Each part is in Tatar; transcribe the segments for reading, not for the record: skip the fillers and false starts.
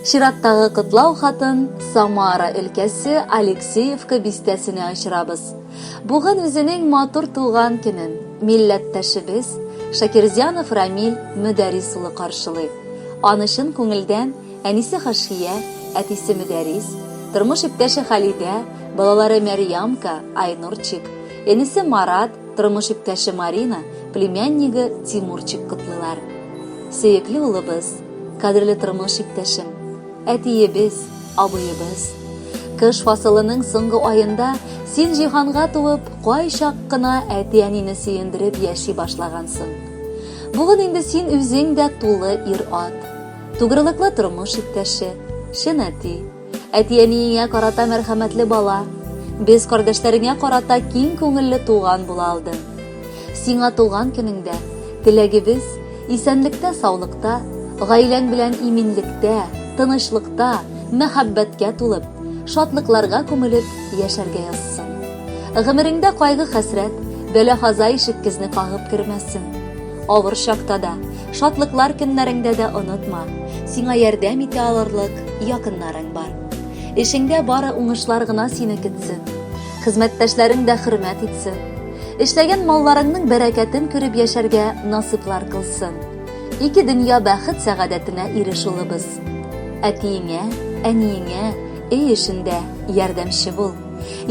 Чираттагы котлау хатын Самара өлкәсе Алексеевка бистәсенә очырабыз. Бүген үзенең матур туган көнен милләттәшебез Шакирзянов Рамил Мөдәрис улы каршылый. Аны чын күңелдән әнисе Хашия, әтисе Мөдәрис, тормыш иптәше Халидә, балалары Мәрьямка, Айнурчик, энесе Марат, тормыш иптәше Марина, племяннигы Тимурчик котлыйлар. Сөекле улыбыз, кадерле тормыш иптәшем, әтиебез, абыебыз. Кыш фасылының соңгы аенда син җиһанга туып, кайчак кына әти-әнине сөендереп яши башлагансың. Бүген инде син үзең дә тулы ир-ат. Тугрылыклы тормыш иптәше, чын әти. Әти-әниеңә карата мәрхәмәтле бала, без кардәшләреңә карата киң күңелле туган була алдың. Сиңа туган көнеңдә теләгебез исәнлектә-саулыкта, гаиләң белән иминлектә, тынычлыкта, мәхәббәткә тулып, шатлыкларга күмелеп яшәргә язсын. Гомереңдә кайгы-хәсрәт, бәла-каза ишеккезне кагып кермәсен. Авыр чакта да, шатлыклар көннәреңдә дә онытма, сиңа ярдәм итә алырлык якыннарың бар. Эшеңдә бары уңышлар гына сине көтсен. Хезмәттәшләрең дә хөрмәт итсен. Эшләгән малларыңның бәрәкәтен күреп яшәргә насыйплар кылсын. Ике дөнья бәхет-сәгадәтенә иреш улыбыз. Әтиеңә, әниеңә өй эшендә ярдәмче бул.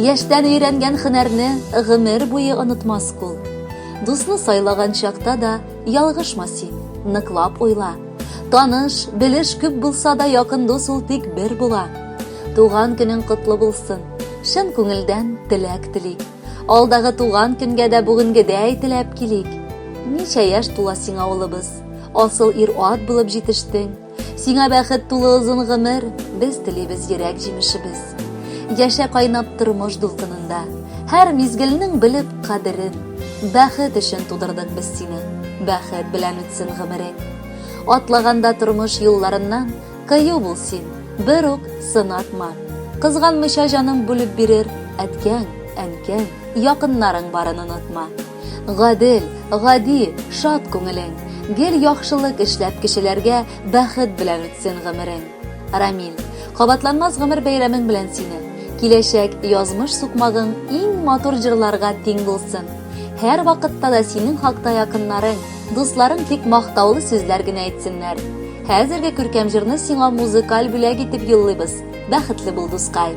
Яшьтән өйрәнгән һөнәрне гомер буе онытмас кул. Дусны сайлаган чакта да ялгышма син, ныклап уйла. Таныш, белеш күп булса да якын дус ул тик бер була. Туган көнең котлы булсын. Чын күңелдән теләк телик. Алдагы туган көнгә дә бүгенгедәй теләп килик. Ничә яшь тула сиңа, улыбыз? Асыл ир-ат булып җитештең. Сиңа бәхет тулы озын гомер, без телибез йөрәк җимешебез. Яшә кайнап тормыш дулкынында, һәр мизгелнең белеп кадерен. Бәхет өчен тудырдык без сине, бәхет белән үтсен гомерең. Атлаганда тормыш юлларыннан, кыю бул син, бер үк сынатма. Кызганмыйча җаның бүлеп бирер, әткәң, әнкәң, якыннарың барын онытма. Гадел, гади, шат күңелең, гел яхшылык эшләп кешеләргә бәхет белән үтсен гомерең. Рамил, кабатланмас гомер бәйрәмең белән сине. Киләчәк язмыш сукмагың иң матур җырларга тиң булсын. Һәр вакытта да синең хакта якыннарың, дусларың тик мактаулы сүзләр генә әйтсеннәр. Хәзерге күркәм җырны сиңа музыкаль бүләк итеп юллыйбыз. Бәхетле бул, дускай!